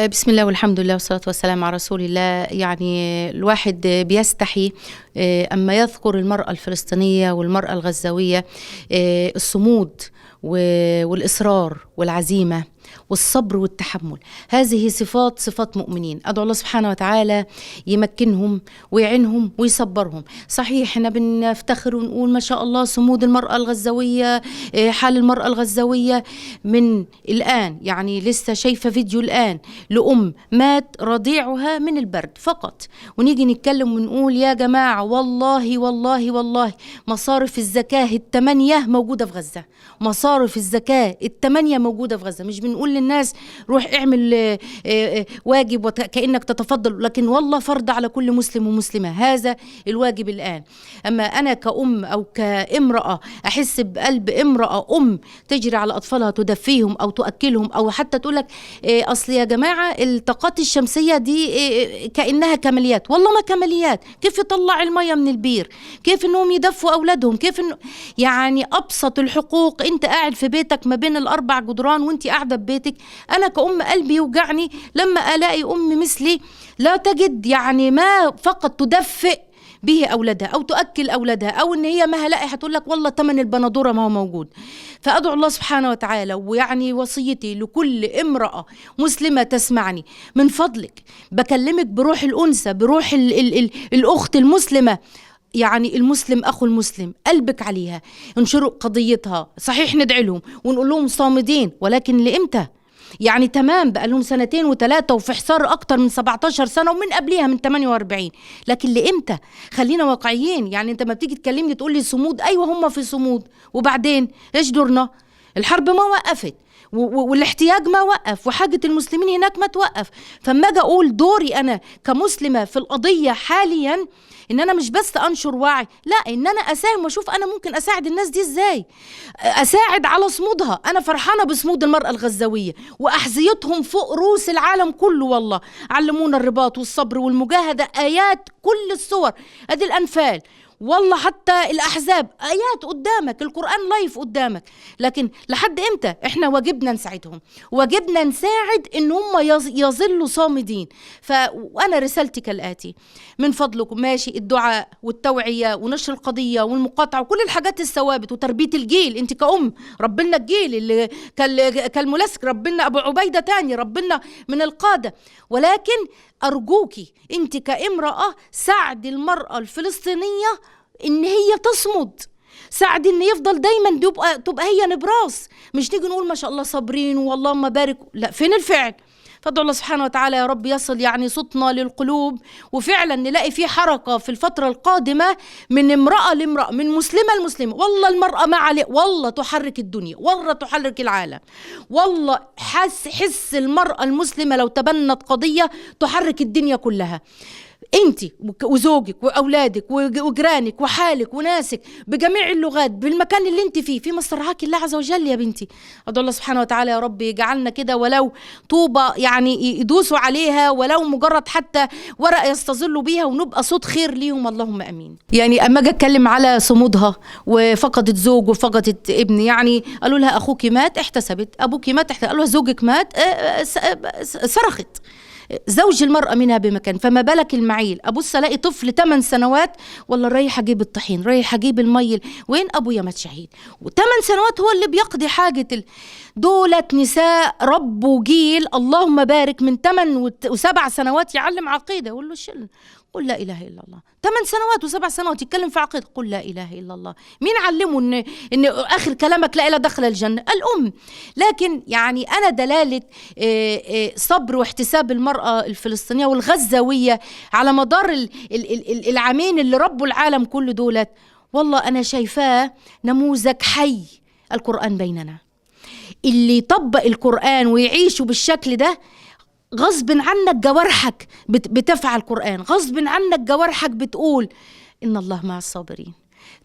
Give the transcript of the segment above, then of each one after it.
بسم الله والحمد لله والصلاة والسلام على رسول الله. يعني الواحد بيستحي أما يذكر المرأة الفلسطينية والمرأة الغزاوية، الصمود والإصرار والعزيمة والصبر والتحمل، هذه صفات مؤمنين. أدعو الله سبحانه وتعالى يمكنهم ويعينهم ويصبرهم. صحيح احنا بنفتخر ونقول ما شاء الله صمود المرأة الغزاوية، حال المرأة الغزاوية من الآن. يعني لسه شايفة فيديو الآن لأم مات رضيعها من البرد فقط، ونيجي نتكلم ونقول يا جماعة والله والله والله مصارف الزكاة 8 موجودة في غزة، مصارف الزكاة 8 موجودة في غزة. مش بنقول للناس روح اعمل واجب وكأنك تتفضل، لكن والله فرض على كل مسلم ومسلمة هذا الواجب الآن. أما أنا كأم أو كامرأة أحس بقلب امرأة أم تجري على أطفالها تدفيهم أو تؤكلهم، أو حتى تقولك أصل يا جماعة الطاقات الشمسية دي كأنها كماليات. والله ما كماليات، كيف يطلع المية من البير، كيف إنهم يدفوا أولادهم، كيف إنه يعني أبسط الحقوق. أنت قاعد في بيتك ما بين الأربع جدران وأنت قاعدة ببيتك. أنا كأم قلبي يوجعني لما ألاقي أم مثلي لا تجد يعني ما فقط تدفئ به أولادها أو تؤكل أولادها، أو إن هي ما هلاقي هتقول لك والله تمن البندورة ما هو موجود. فأدعو الله سبحانه وتعالى، ويعني وصيتي لكل امرأة مسلمة تسمعني، من فضلك بكلمك بروح الأنثى، بروح ال ال ال الأخت المسلمة، يعني المسلم أخو المسلم، قلبك عليها، انشروا قضيتها. صحيح ندعي لهم ونقول لهم صامدين، ولكن لإمتى؟ يعني تمام بقى لهم 2 و3 وفي حصار أكتر من 17 سنة ومن قبليها من 48، لكن لإمتى؟ خلينا واقعيين. يعني أنت ما بتيجي تكلمني تقول لي صمود، أيوة هم في صمود، وبعدين إيش دورنا؟ الحرب ما وقفت والاحتياج ما وقف، وحاجة المسلمين هناك ما توقف. فما اجي اقول دوري انا كمسلمة في القضية حاليا ان انا مش بس انشر وعي، لا، ان انا اساهم واشوف انا ممكن اساعد الناس دي ازاي، اساعد على صمودها. انا فرحانة بصمود المرأة الغزاوية واحذيتهم فوق رؤوس العالم كله. والله علمونا الرباط والصبر والمجاهدة، ايات كل الصور، ادي الانفال، والله حتى الأحزاب آيات قدامك، القرآن لايف قدامك. لكن لحد إمتى؟ إحنا واجبنا نساعدهم، واجبنا نساعد إن هم يظلوا صامدين. وأنا رسالتي كالآتي، من فضلكم ماشي الدعاء والتوعية ونشر القضية والمقاطعة وكل الحاجات الثوابت وتربية الجيل. أنت كأم ربنا الجيل اللي كالملاسك، ربنا أبو عبيدة تاني، ربنا من القادة. ولكن أرجوكي أنت كامرأة ساعد المرأة الفلسطينية إن هي تصمد، ساعد إن يفضل دايما تبقى هي نبراس، مش نيجي نقول ما شاء الله صابرين والله ما بارك، لا، فين الفعل؟ فادعو الله سبحانه وتعالى يا رب يصل يعني صوتنا للقلوب، وفعلا نلاقي في حركة في الفترة القادمة من امرأة لامرأة، من مسلمة لمسلمة. والله المرأة ما عليه، والله تحرك الدنيا، والله تحرك العالم، والله حس المرأة المسلمة لو تبنت قضية تحرك الدنيا كلها. انت وزوجك واولادك وجيرانك وحالك وناسك بجميع اللغات بالمكان اللي انت فيه، في مصر الله عز وجل يا بنتي. ادعو الله سبحانه وتعالى يا رب يجعلنا كده ولو طوبة يعني يدوسوا عليها، ولو مجرد حتى ورقة يستظلوا بيها، ونبقى صوت خير ليهم، اللهم امين. يعني اما اجي اتكلم على صمودها، وفقدت زوج وفقدت ابن، يعني قالوا لها اخوك مات احتسبت، ابوك مات احتسبت، قالوا لها زوجك مات صرخت. زوج المرأة منها بمكان، فما بالك المعيل. أبص ألاقي طفل 8 سنوات والله رايح أجيب الطحين، رايح أجيب المي، وين أبويا مات شهيد، و8 سنوات هو اللي بيقضي حاجة دولة نساء ربوا جيل اللهم بارك من 8 و7 سنوات يعلم عقيدة، يقول له شل، قل لا إله إلا الله. 8 سنوات و7 سنوات يتكلم في عقيدة، قل لا إله إلا الله. مين علمه إن آخر كلامك لا إله دخل الجنة؟ الأم. لكن يعني أنا دلالة صبر واحتساب المرأة الفلسطينية والغزاوية على مدار العامين اللي ربوا العالم كله دولت، والله أنا شايفاه نموذج حي. القرآن بيننا، اللي يطبق القرآن ويعيشه بالشكل ده غصب عنك جوارحك بتفعل القرآن، غصب عنك جوارحك بتقول إن الله مع الصابرين.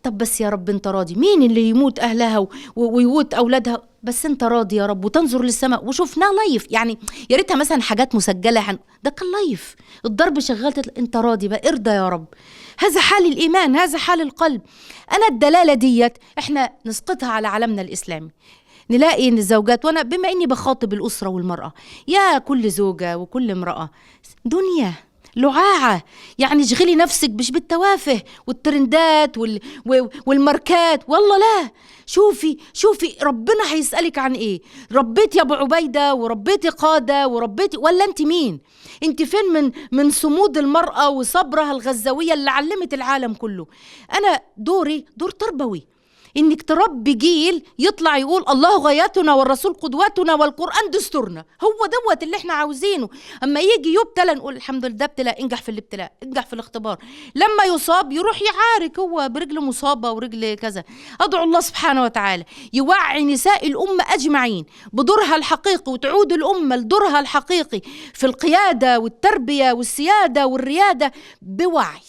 طب بس يا رب انت راضي، مين اللي يموت أهلها ويموت أولادها؟ بس انت راضي يا رب. وتنظر للسماء، وشفناه live، يعني يا ريتها مثلا حاجات مسجلة، ده كان live، الضرب شغال، انت راضي بقى، ارضى يا رب. هذا حال الإيمان، هذا حال القلب. أنا الدلالة ديت احنا نسقطها على عالمنا الإسلامي. نلاقي ان الزوجات، وانا بما اني بخاطب الاسرة والمراة، يا كل زوجه وكل امراة، دنيا لعاعة، يعني اشغلي نفسك مش بالتوافه والترندات والماركات، والله لا. شوفي شوفي ربنا هيسألك عن ايه. ربيتي يا ابو عبيدة، وربيتي قادة، وربيتي، ولا انت مين؟ انت فين من صمود المرأة وصبرها الغزاوية اللي علمت العالم كله؟ انا دوري دور تربوي، انك تربي جيل يطلع يقول الله غايتنا والرسول قدوتنا والقرآن دستورنا. هو دوت اللي احنا عاوزينه. اما يجي يبتلى نقول الحمد لله ده ابتلاء، انجح في الابتلاء، انجح في الاختبار. لما يصاب يروح يعارك هو برجل مصابة ورجل كذا. ادعو الله سبحانه وتعالى يوعي نساء الأمة أجمعين بدورها الحقيقي، وتعود الأمة لدورها الحقيقي في القيادة والتربية والسيادة والريادة بوعي،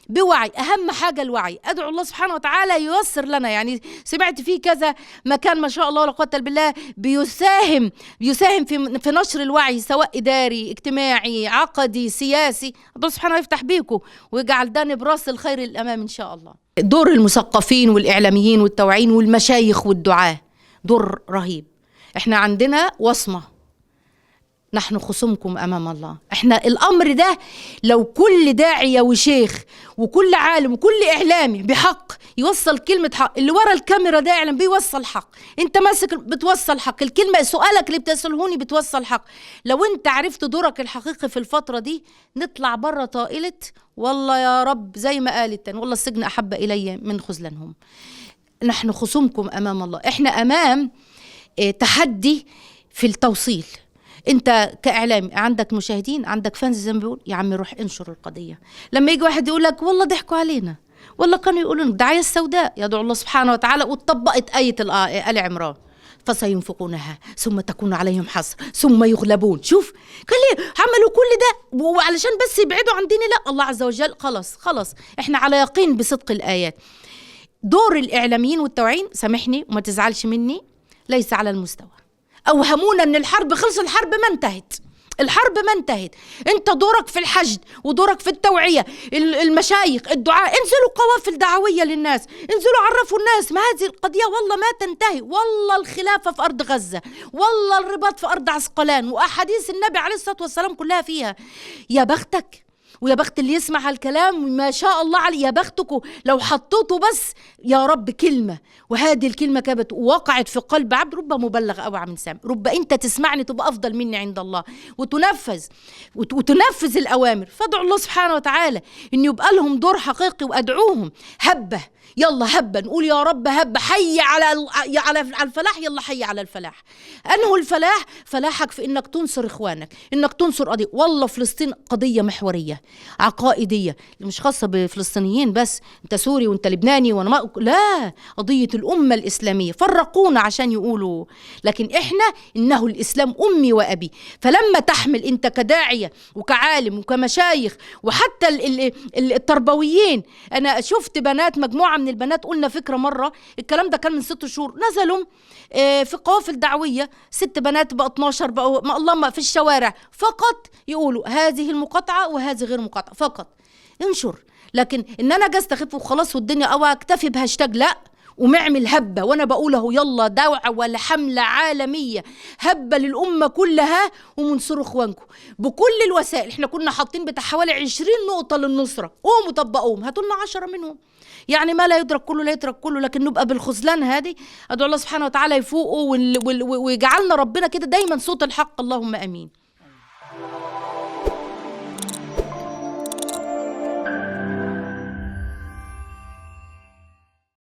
بوعي. أهم حاجة الوعي. أدعو الله سبحانه وتعالى ييسر لنا. يعني سمعت فيه كذا مكان ما شاء الله ولا قوة إلا بالله بيساهم في نشر الوعي، سواء إداري، اجتماعي، عقدي، سياسي. الله سبحانه يفتح بيكم ويجعل ده نبراس الخير للأمام إن شاء الله. دور المثقفين والإعلاميين والتوعين والمشايخ والدعاة دور رهيب. احنا عندنا وصمة، نحن خصومكم أمام الله. احنا الأمر ده لو كل داعية وشيخ وكل عالم وكل إعلامي بحق يوصل كلمة حق، اللي ورا الكاميرا ده إعلام بيوصل حق، انت ماسك بتوصل حق، الكلمة سؤالك اللي بتسألهوني بتوصل حق. لو انت عرفت دورك الحقيقي في الفترة دي نطلع بره طائلة والله يا رب، زي ما قال التاني والله السجن أحب إلي من خذلانهم. نحن خصومكم أمام الله. احنا أمام تحدي في التوصيل. انت كاعلامي عندك مشاهدين، عندك فانز زي ما بيقول، يا عمي روح انشر القضية. لما يجي واحد يقول لك والله ضحكوا علينا، والله كانوا يقولون الدعاية السوداء، يدعو الله سبحانه وتعالى واتطبقت ايه ال عمران، فسينفقونها ثم تكون عليهم حسرة ثم يغلبون. شوف قال لي عملوا كل ده وعلشان بس يبعدوا عن ديني. لا، الله عز وجل خلاص خلاص احنا على يقين بصدق الايات. دور الاعلاميين والتوعين، سامحني وما تزعلش مني، ليس على المستوى. أوهمونا أن الحرب خلص، الحرب ما انتهت، الحرب ما انتهت. أنت دورك في الحشد ودورك في التوعية، المشايخ، الدعاء، انزلوا قوافل دعوية للناس، انزلوا عرفوا الناس ما هذه القضية والله ما تنتهي. والله الخلافة في أرض غزة، والله الرباط في أرض عسقلان، وأحاديث النبي عليه الصلاة والسلام كلها فيها. يا بختك ويا بخت اللي يسمع هالكلام، ما شاء الله عليه، يا بختكم لو حطيتوا بس يا رب كلمة، وهذه الكلمة كانت وقعت في قلب عبد، رب مبلغ أوعى من سامع، رب أنت تسمعني تبقى أفضل مني عند الله، وتنفذ وتنفذ الأوامر. فادعوا الله سبحانه وتعالى إن يبقى لهم دور حقيقي، وأدعوهم هبة، يلا هبة، نقول يا رب هبة، حي على الفلاح، يلا حي على الفلاح. أنه الفلاح فلاحك في إنك تنصر إخوانك، إنك تنصر قضية. والله فلسطين قضية محورية عقائدية، مش خاصة بفلسطينيين بس، أنت سوري وأنت لبناني وأنا ما، لا، قضية الأمة الإسلامية. فرقونا عشان يقولوا، لكن إحنا إنه الإسلام أمي وأبي. فلما تحمل أنت كداعية وكعالم وكمشايخ وحتى التربويين، أنا شفت بنات، مجموعة من البنات، قلنا فكرة مرة، الكلام ده كان من 6 شهور، نزلوا في قوافل دعوية، 6 بنات بقى 12 بقى، ما الله ما في الشوارع، فقط يقولوا هذه المقاطعة وهذه غير مقاطعة، فقط انشر. لكن ان انا جاي استخف وخلاص والدنيا، او اكتفي بهاشتاج، لا، ومعمل هبة. وانا بقوله يلا دعوة ولا حملة عالمية، هبة للأمة كلها، ومنصروا اخوانكم بكل الوسائل. احنا كنا حاطين بتاع حوالي 20 نقطة للنصرة، قوموا طبقوهم، هاتوا لنا 10 منهم. يعني ما لا يدرك كله لا يترك كله، لكن نبقى بالخذلان هذه. ادعو الله سبحانه وتعالى يفوقوا ويجعلنا ربنا كده دايما صوت الحق، اللهم امين.